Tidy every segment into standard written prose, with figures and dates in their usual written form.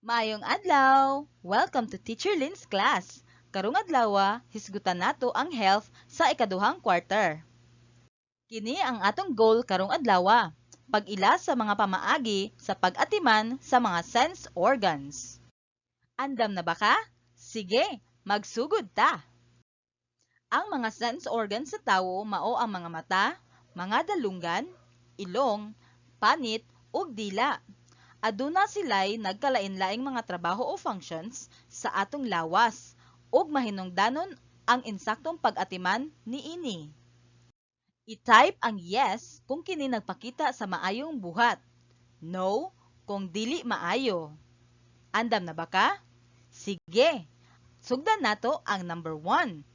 Maayong adlaw! Welcome to Teacher Lynn's class. Karong adlaw, hisgutan nato ang health sa ikaduhang quarter. Kini ang atong goal karong adlaw: pag-ila sa mga pamaagi sa pag-atiman sa mga sense organs. Andam na ba ka? Sige, magsugod ta! Ang mga sense organs sa tawo mao ang mga mata, mga dalunggan, ilong, panit ug dila. Aduna sila'y nagkalain-laing mga trabaho o functions sa atong lawas ug mahinungdanon ang insaktong pag-atiman niini. I-type ang "yes" kung kini nagpakita sa maayong buhat, "no" kung dili maayo. Andam na ba ka? Sige, sugdan nato ang number 1.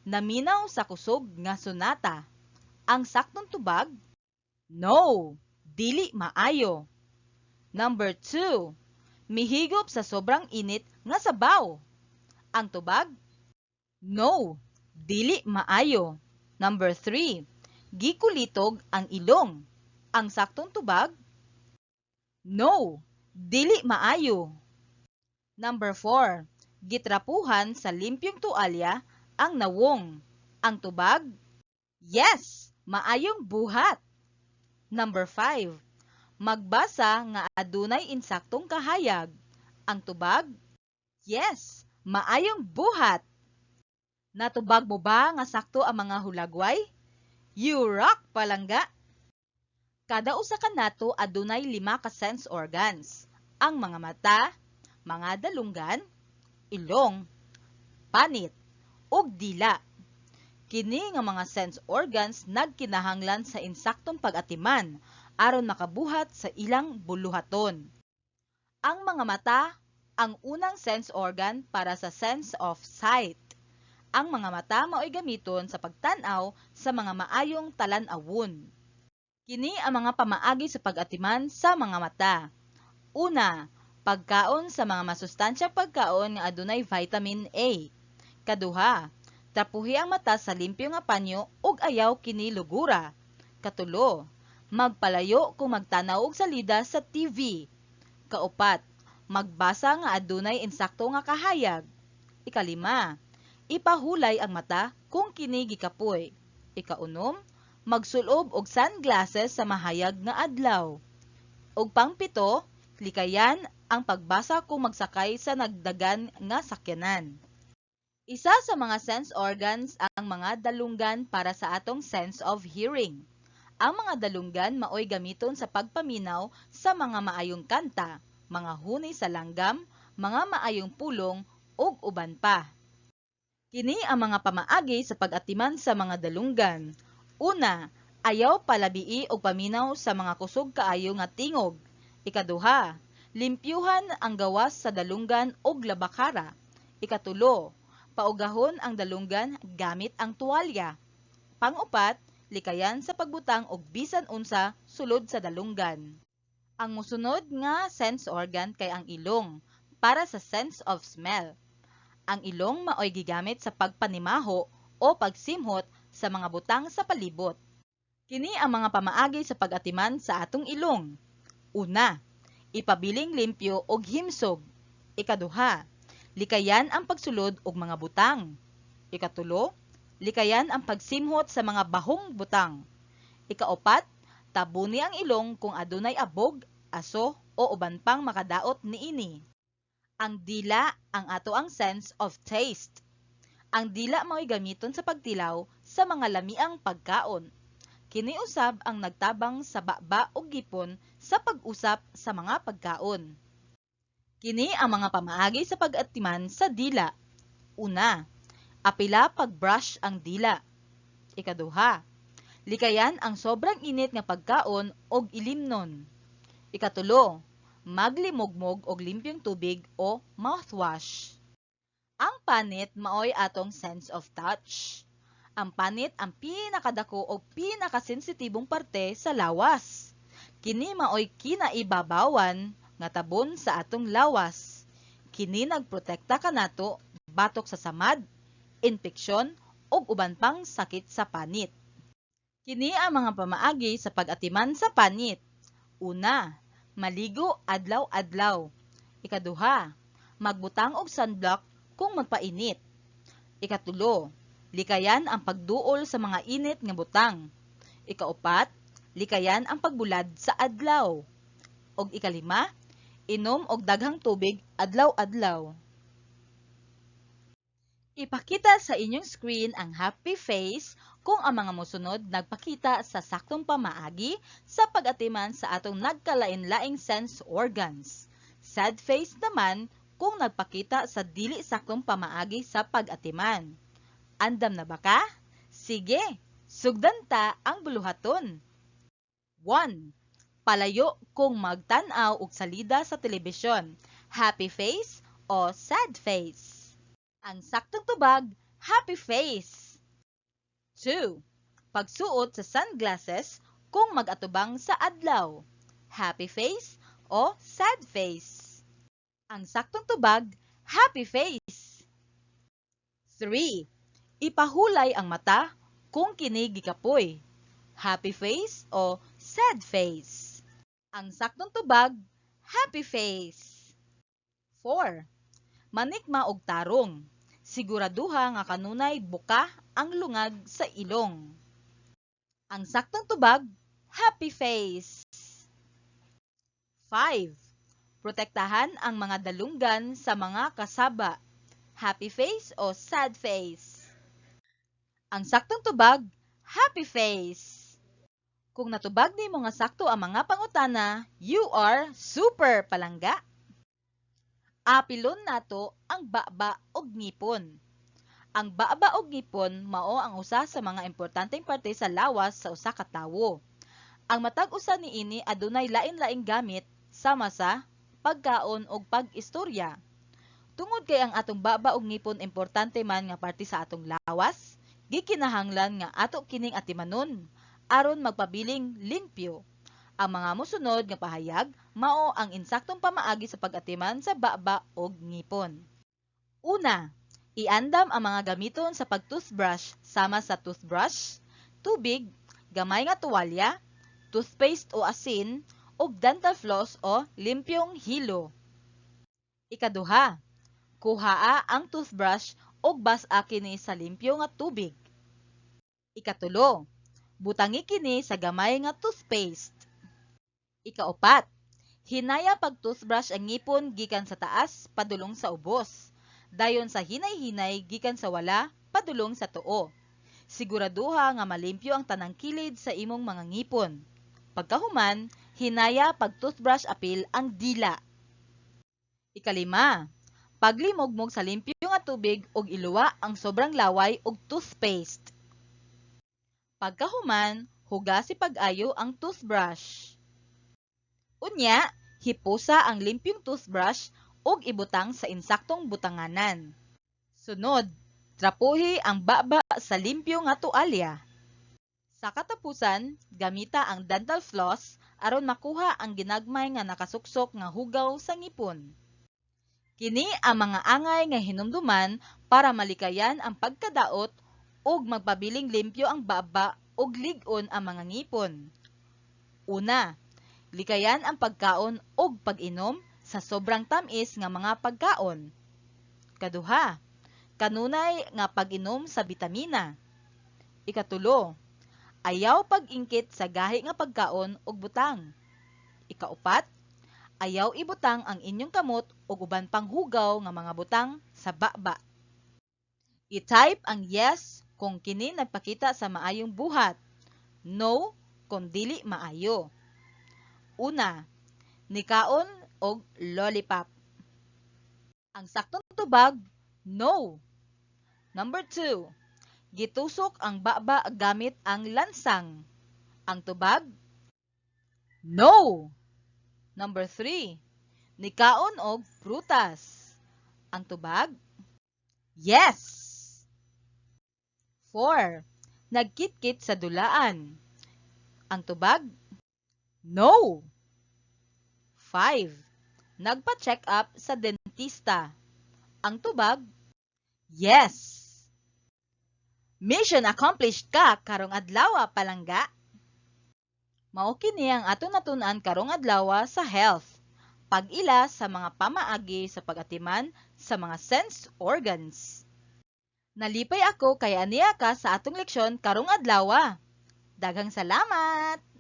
Naminaw sa kusog nga sunata. Ang saktong tubag? No, dili maayo. Number 2. Mihigop sa sobrang init nga sabaw. Ang tubag? No, dili maayo. Number 3. Gikulitog ang ilong. Ang saktong tubag? No, dili maayo. Number 4. Gitrapuhan sa limpyong tualya ang nawong. Ang tubag? Yes, maayong buhat. Number 5. Magbasa nga adunay insaktong kahayag. Ang tubag? Yes, maayong buhat. Natubag mo ba nga sakto ang mga hulagway? You rock, palangga! Kada usa kanato adunay lima ka sense organs: ang mga mata, mga dalunggan, ilong, panit, ug dila. Kini nga mga sense organs nagkinahanglan sa insaktong pag-atiman aron makabuhat sa ilang buluhaton. Ang mga mata ang unang sense organ para sa sense of sight. Ang mga mata mao'y gamiton sa pagtan-aw sa mga maayong talan-awon. Kini ang mga pamaagi sa pag-atiman sa mga mata. Una, pagkaon sa mga masustansyang pagkaon nga adunay vitamin A. Kaduha, trapuhi ang mata sa limpyo nga panyo ug ayaw kini lugura. Katulo, magpalayo kung magtanaw og salida sa TV. Kaupat, magbasa nga adunay insakto nga kahayag. Ikalima, ipahulay ang mata kung kini gikapoy. Ikaunom, magsulob og sunglasses sa mahayag nga adlaw. Ug pangpito, likayan ang pagbasa kung magsakay sa nagdagan nga sakyanan. Isa sa mga sense organs ang mga dalunggan para sa atong sense of hearing. Ang mga dalunggan maoy gamiton sa pagpaminaw sa mga maayong kanta, mga huni sa langgam, mga maayong pulong, ug uban pa. Kini ang mga pamaagi sa pag-atiman sa mga dalunggan. Una, ayaw palabii og paminaw sa mga kusog kaayo nga tingog. Ikaduha, limpyuhan ang gawas sa dalunggan og labakara. Ikatulo, paugahon ang dalunggan gamit ang tuwalya. Pang-upat, likayan sa pagbutang og bisan unsa sulod sa dalunggan. Ang mosunod nga sense organ kay ang ilong para sa sense of smell. Ang ilong maoy gigamit sa pagpanimaho o pagsimhot sa mga butang sa palibot. Kini ang mga pamaagi sa pag-atiman sa atong ilong. Una, ipabiling limpyo og himsog. Ikaduha, likayan ang pagsulod og mga butang. Ikatulo, likayan ang pagsimhot sa mga bahong butang. Ikaupat, tabuni ang ilong kung adunay abog, aso o uban pang makadaot niini. Ang dila ang atoang sense of taste. Ang dila mao'y gamiton sa pagtilaw sa mga lamiang pagkaon. Kini usab ang nagtabang sa baba ug gipon sa pag-usap sa mga pagkaon. Kini ang mga pamaagi sa pag-atiman sa dila. Una, apila pag-brush ang dila. Ikaduha, likayan ang sobrang init nga pagkaon og ilimnon. Ikatulo, maglimugmog og limpyong tubig o mouthwash. Ang panit maoy atong sense of touch. Ang panit ang pinakadako o pinakasensitibong parte sa lawas. Kini maoy kinaibabawan nga tabon sa atong lawas. Kini nagprotekta kanato batok sa samad, impeksyon ug uban pang sakit sa panit. Kini ang mga pamaagi sa pag-atiman sa panit. Una, maligo adlaw-adlaw. Ikaduha, magbutang og sunblock kung magpainit. Ikatulo, likayan ang pagduol sa mga init nga butang. Ikaupat, likayan ang pagbulad sa adlaw. Og ikalima, inom og daghang tubig adlaw-adlaw. Ipakita sa inyong screen ang happy face kung ang mga mosunod nagpakita sa saktong pamaagi sa pag-atiman sa atong nagkalain-laing sense organs. Sad face naman kung nagpakita sa dili saktong pamaagi sa pag-atiman. Andam na ba ka? Sige, sugdan ta ang buluhaton. 1. Palayo kung magtan-aw og salida sa telebisyon. Happy face o sad face? Ang saktong tubag, happy face. 2. Pagsuot sa sunglasses kung mag-atubang sa adlaw. Happy face o sad face? Ang saktong tubag, happy face. 3. Ipahulay ang mata kung kini gikapoy. Happy face o sad face? Ang saktong tubag, happy face. 4. Manikma og tarong. Siguraduha nga kanunay buka ang lungag sa ilong. Ang saktong tubag, happy face. 5. Protektahan ang mga dalunggan sa mga kasaba. Happy face o sad face? Ang saktong tubag, happy face. Kung natubag nimo nga sakto ang mga pangutana, you are super, palangga. Apilon nato ang baba ug ngipon. Ang baba ug ngipon mao ang usa sa mga importanteng parte sa lawas sa usa ka tawo. Ang matag usa niini adunay lain-laing gamit sama sa pagkaon ug pag-istorya. Tungod kay ang atong baba ug ngipon importante man nga parte sa atong lawas, gikinahanglan nga ato kining atimanon aron magpabiling limpyo. Ang mga mosunod nga pahayag mao ang insaktong pamaagi sa pag-atiman sa baba ug ngipon. Una, iandam ang mga gamiton sa pag-toothbrush sama sa toothbrush, tubig, gamay nga tuwalya, toothpaste o asin, ug dental floss o limpyong hilo. Ikaduha, kuhaa ang toothbrush ug bas-a kini sa limpyo nga tubig. Ikatulo, butangi kini sa gamay nga toothpaste. Ikaupat, hinaya pag-toothbrush ang ngipon gikan sa taas padulong sa ubos. Dayon sa hinay-hinay gikan sa wala padulong sa tuo. Siguraduha nga malimpyo ang tanang kilid sa imong mga ngipon. Pagkahuman, hinaya pag-toothbrush apil ang dila. Ikalima, paglimugmog sa limpyo nga tubig ug iluwa ang sobrang laway ug toothpaste. Pagkahuman, hugasi pag-ayo ang toothbrush. Unya, hipusa ang limpyong toothbrush ug ibutang sa insaktong butanganan. Sunod, trapuhi ang baba sa limpyo nga tualya. Sa katapusan, gamita ang dental floss aron makuha ang ginagmay nga nakasuksok nga hugaw sa ngipon. Kini ang mga angay nga hinumduman para malikayan ang pagkadaot ug magpabiling limpyo ang baba ug lig-on ang mga ngipon. Una, likayan ang pagkaon ug pag-inom sa sobrang tam-is nga mga pagkaon. Kaduha, kanunay nga pag-inom sa bitamina. Ikatulo, ayaw pag-ingkit sa gahi nga pagkaon ug butang. Ikaupat, ayaw ibutang ang inyong kamot ug uban pang hugaw nga mga butang sa baba. I-type ang yes kung kini nagpakita sa maayong buhat, no kung dili maayo. Una, nikaon og lollipop. Ang saktong tubag, no. Number 2, gitusok ang baba gamit ang lansang. Ang tubag, no. Number 3, nikaon og prutas. Ang tubag, yes. 4, nagkitkit sa dulaan. Ang tubag, no. 5, nagpa-check up sa dentista. Ang tubag, yes. Mission accomplished ka karong adlaw, palangga. Mao kini ang atong natun-an karong adlaw sa health. Pag-ila sa mga pamaagi sa pag-atiman sa mga sense organs. Nalipay ako kay ania ka sa atong leksyon karong adlawa. Daghang salamat!